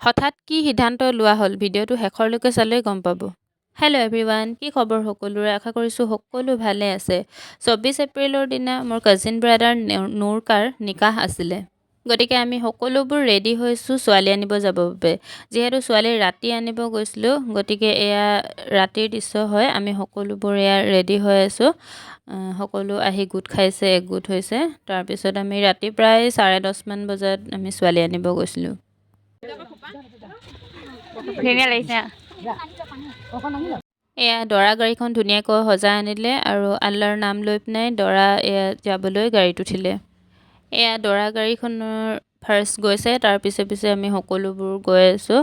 হঠাৎ কি সিদ্ধান্ত লোৱা হ'ল, ভিডিঅ'টো শেষৰলৈকে চালেই গম পাব। হেল্ল' এভৰিৱান, কি খবৰ সকলোৰে? আশা কৰিছোঁ সকলো ভালে আছে। 24 এপ্ৰিলৰ দিনা মোৰ কাজিন ব্ৰাদাৰ নুৰকাৰ নিকাহ আছিলে। গতিকে আমি সকলোবোৰ ৰেডি হৈছোঁ ছোৱালী আনিব যাবৰ বাবে। যিহেতু ছোৱালী ৰাতি আনিব গৈছিলোঁ, গতিকে এয়া ৰাতিৰ দৃশ্য হয়। আমি সকলোবোৰ এয়া ৰেডি হৈ আছোঁ। সকলো আহি গোট খাইছে, একগোট হৈছে। তাৰপিছত আমি ৰাতি প্ৰায় 10:30মান বজাত আমি ছোৱালী আনিব গৈছিলোঁ। ধুনীয়া লাগিছে। এয়া দৰা গাড়ীখন ধুনীয়াকৈ সজাই আনিলে আৰু আল্লাৰ নাম লৈ পিনে দৰা এয়া যাবলৈ গাড়ীত উঠিলে। এয়া দৰা গাড়ীখনৰ ফাৰ্ষ্ট গৈছে, তাৰ পিছে পিছে আমি সকলোবোৰ গৈ আছোঁ।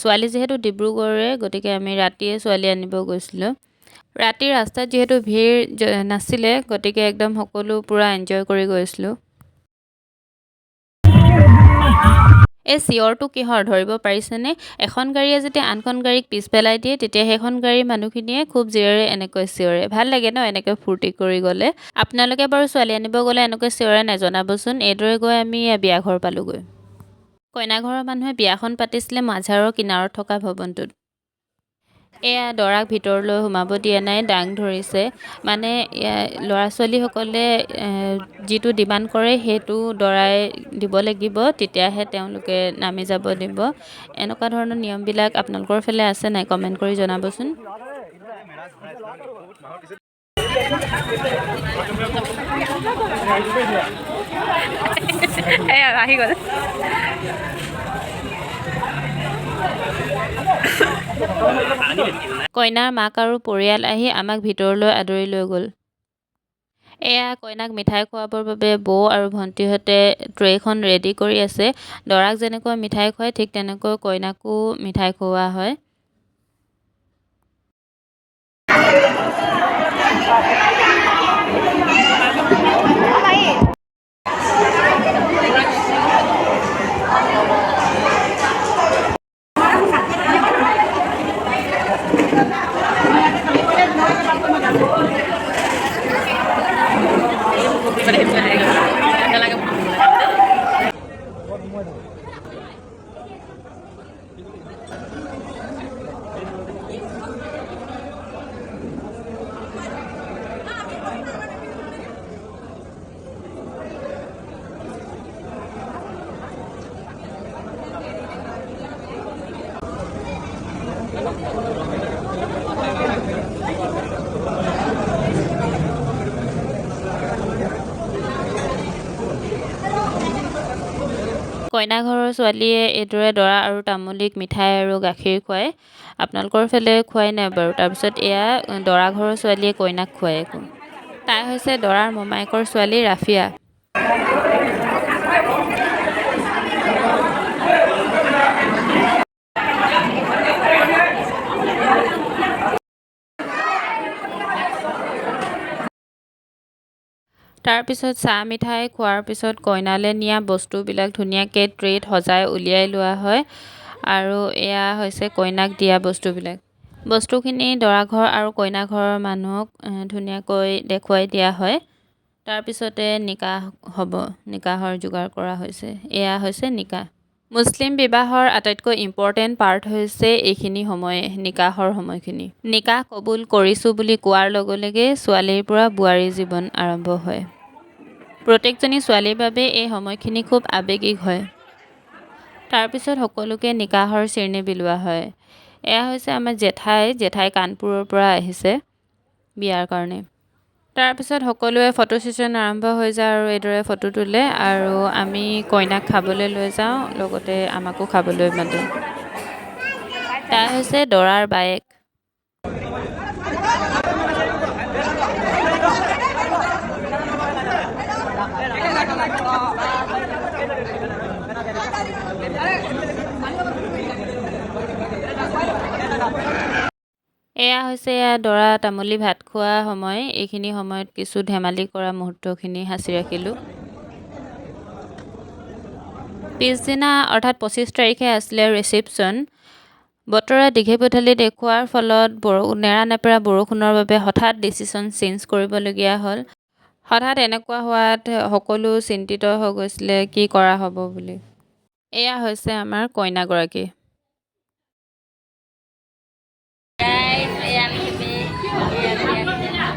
ছোৱালী যিহেতু ডিব্ৰুগড়ৰে, গতিকে আমি ৰাতিয়ে ছোৱালী আনিব গৈছিলোঁ। ৰাতি ৰাস্তাত যিহেতু ভিৰ নাছিলে, গতিকে একদম সকলো পূৰা এনজয় কৰি গৈছিলোঁ। এই চিঞৰটো কিহৰ ধৰিব পাৰিছেনে? এখন গাড়ীয়ে যেতিয়া আনখন গাড়ীক পিছ পেলাই দিয়ে, তেতিয়া সেইখন গাড়ীৰ মানুহখিনিয়ে খুব জোৰেৰে এনেকৈ চিঞৰে। ভাল লাগে ন এনেকৈ ফূৰ্তি কৰি গ'লে? আপোনালোকে বাৰু ছোৱালী আনিব গ'লে এনেকৈ চিঞৰে নাই, জনাবচোন। এইদৰে গৈ আমি বিয়াঘৰ পালোগৈ। কইনা ঘৰৰ মানুহে বিয়াখন পাতিছিলে মাঝাৰৰ কিনাৰত থকা ভৱনটোত। এয়া দৰাক ভিতৰলৈ সোমাব দিয়া নাই, দাং ধৰিছে। মানে ল'ৰা ছোৱালীসকলে যিটো ডিমাণ্ড কৰে সেইটো দৰাই দিব লাগিব, তেতিয়াহে তেওঁলোকে নামি যাব দিব। এনেকুৱা ধৰণৰ নিয়মবিলাক আপোনালোকৰ ফালে আছে নাই, কমেণ্ট কৰি জনাবচোন। এয়া আহি গ'ল। কইনাৰ মাক আৰু পৰিয়াল আহি আমাক ভিতৰলৈ আদৰি লৈ গ'ল। এয়া কইনাক মিঠাই খুৱাবৰ বাবে বৌ আৰু ভণ্টিহঁতে ট্ৰেখন ৰেডি কৰি আছে। দৰাক যেনেকৈ মিঠাই খুৱায়, ঠিক তেনেকৈ কইনাকো মিঠাই খুওৱা হয়। কইনা ঘৰৰ ছোৱালীয়ে এইদৰে দৰা আৰু তামুলীক মিঠাই আৰু গাখীৰ খুৱায়। আপোনালোকৰ ফালে খুৱাই নাই বাৰু? তাৰপিছত এয়া দৰা ঘৰৰ ছোৱালীয়ে কইনাক খুৱায় আকৌ। তাই হৈছে দৰাৰ মোমায়েকৰ ছোৱালী ৰাফিয়া। তাৰপিছত চাহ মিঠাই খোৱাৰ পিছত কইনালৈ নিয়া বস্তুবিলাক ধুনীয়াকৈ ট্ৰেত সজাই উলিয়াই লোৱা হয়। আৰু এয়া হৈছে কইনাক দিয়া বস্তুবিলাক। বস্তুখিনি দৰা ঘৰ আৰু কইনা ঘৰৰ মানুহক ধুনীয়াকৈ দেখুৱাই দিয়া হয়। তাৰপিছতে নিকাহ হ'ব, নিকাহৰ যোগাৰ কৰা হৈছে। এয়া হৈছে নিকাহ। মুছলিম বিবাহৰ আটাইতকৈ ইম্পৰ্টেণ্ট পাৰ্ট হৈছে এইখিনি সময়, নিকাহৰ সময়খিনি। নিকাহ কবুল কৰিছোঁ বুলি কোৱাৰ লগে লগে ছোৱালীৰ পৰা বোৱাৰী জীৱন আৰম্ভ হয়। প্ৰত্যেকজনী ছোৱালীৰ বাবে এই সময়খিনি খুব আৱেগিক হয়। তাৰপিছত সকলোকে নিকাহৰ চিৰনি বিলোৱা হয়। এয়া হৈছে আমাৰ জেঠাই, জেঠাই কানপুৰৰ পৰা আহিছে বিয়াৰ কাৰণে। তাৰপিছত সকলোৱে ফটো ছেশ্যন আৰম্ভ হৈ যায় আৰু এইদৰে ফটো তোলে আৰু আমি কইনাক খাবলৈ লৈ যাওঁ, লগতে আমাকো খাবলৈ মাতে। তাই হৈছে দৰাৰ বায়েক। এয়া হৈছে এয়া দৰা তামুলী ভাত খোৱা সময়। এইখিনি সময়ত কিছু ধেমালি কৰা মুহূৰ্তখিনি সাঁচি ৰাখিলোঁ। পিছদিনা অৰ্থাৎ 25 তাৰিখে আছিলে ৰিচিপশ্যন। বতৰে দীঘে পথালি দেখুওৱাৰ ফলত নেৰা নেপেৰা বৰষুণৰ বাবে হঠাৎ ডিচিশ্যন চেঞ্জ কৰিবলগীয়া হ'ল। হঠাৎ এনেকুৱা হোৱাত সকলো চিন্তিত হৈ গৈছিলে কি কৰা হ'ব বুলি। এয়া হৈছে আমাৰ কইনাগৰাকী। Guys, এয়া আমি চবে এয়া বিয়া।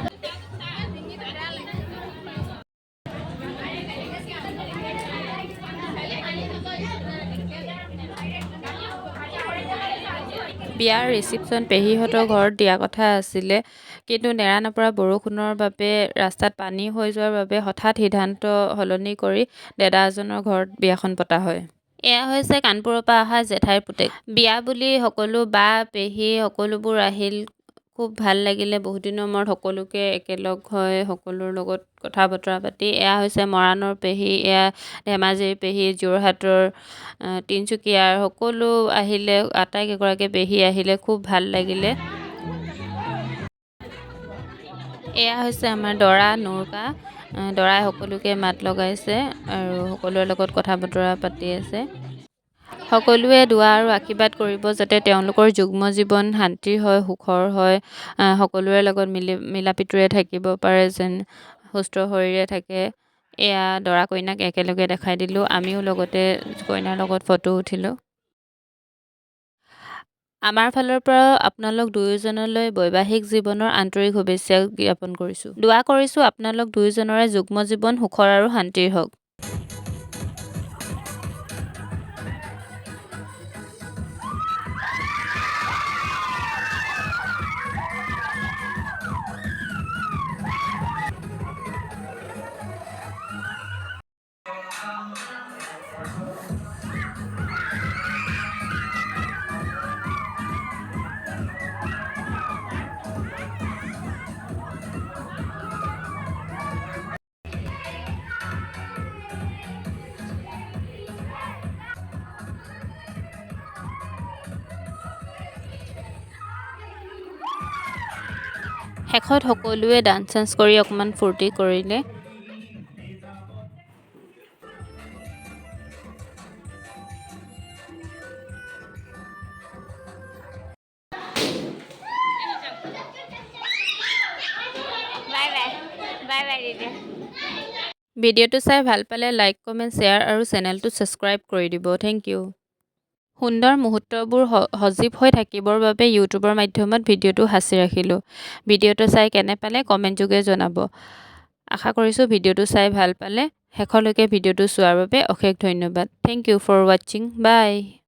বিয়াৰ ৰিচিপশ্যন পেহীহঁতৰ ঘৰত দিয়া কথা আছিলে, কিন্তু নেৰা নেপেৰা বৰষুণৰ বাবে, ৰাস্তাত পানী হৈ যোৱাৰ বাবে হঠাৎ সিদ্ধান্ত সলনি কৰি দাদা এজনৰ ঘৰত বিয়াখন পতা হয়। এয়া হৈছে কানপুৰৰ পৰা অহা জেঠাইৰ পুতেক। বিয়া বুলি সকলো বা পেহী সকলোবোৰ আহিল। খুব ভাল লাগিলে বহুত দিনৰ মূৰত সকলোকে একেলগ হৈ সকলোৰ লগত কথা বতৰা পাতি। এয়া হৈছে মৰাণৰ পেহী, এয়া ধেমাজিৰ পেহী, যোৰহাটৰ, তিনিচুকীয়াৰ সকলো আহিলে। আটাইকেইগৰাকী পেহী আহিলে, খুব ভাল লাগিলে। এয়া হৈছে আমাৰ দৰা নুৰকা। দৰাই সকলোকে মাত লগাইছে আৰু সকলোৰে লগত কথা বতৰা পাতি আছে। সকলোৱে দোৱা আৰু আশীৰ্বাদ কৰিব যাতে তেওঁলোকৰ যুগ্ম জীৱন শান্তিৰ হয়, সুখৰ হয়, সকলোৰে লগত মিলি মিলা প্ৰীতিৰে থাকিব পাৰে যেন, সুস্থ শৰীৰে থাকে। এয়া দৰা কইনাক একেলগে দেখাই দিলোঁ। আমিও লগতে কইনাৰ লগত ফটো উঠিলোঁ। আমাৰ ফালৰ পৰাও আপোনালোক দুয়োজনলৈ বৈবাহিক জীৱনৰ আন্তৰিক শুভেচ্ছা জ্ঞাপন কৰিছোঁ। দোৱা কৰিছোঁ আপোনালোক দুয়োজনৰে যুগ্ম জীৱন সুখৰ আৰু শান্তিৰ হওক। শেষত সকলোৱে ডান্স চান্স কৰি অকণমান ফূৰ্তি কৰিলে। বাই বাই, বাই বাই দিদি। ভিডিঅ'টো চাই ভাল পালে লাইক, কমেণ্ট, শ্বেয়াৰ আৰু চেনেলটো ছাবস্ক্ৰাইব কৰি দিব। Thank U. সুন্দৰ মুহূৰ্তবোৰ সজীৱ হৈ থাকিবৰ বাবে ইউটিউবৰ মাধ্যমত ভিডিঅ'টো সাঁচি ৰাখিলোঁ। ভিডিঅ'টো চাই কেনে পালে কমেণ্ট যোগে জনাব। আশা কৰিছোঁ ভিডিঅ'টো চাই ভাল পালে। শেষলৈকে ভিডিঅ'টো চোৱাৰ বাবে অশেষ ধন্যবাদ। Thank you for watching, bye.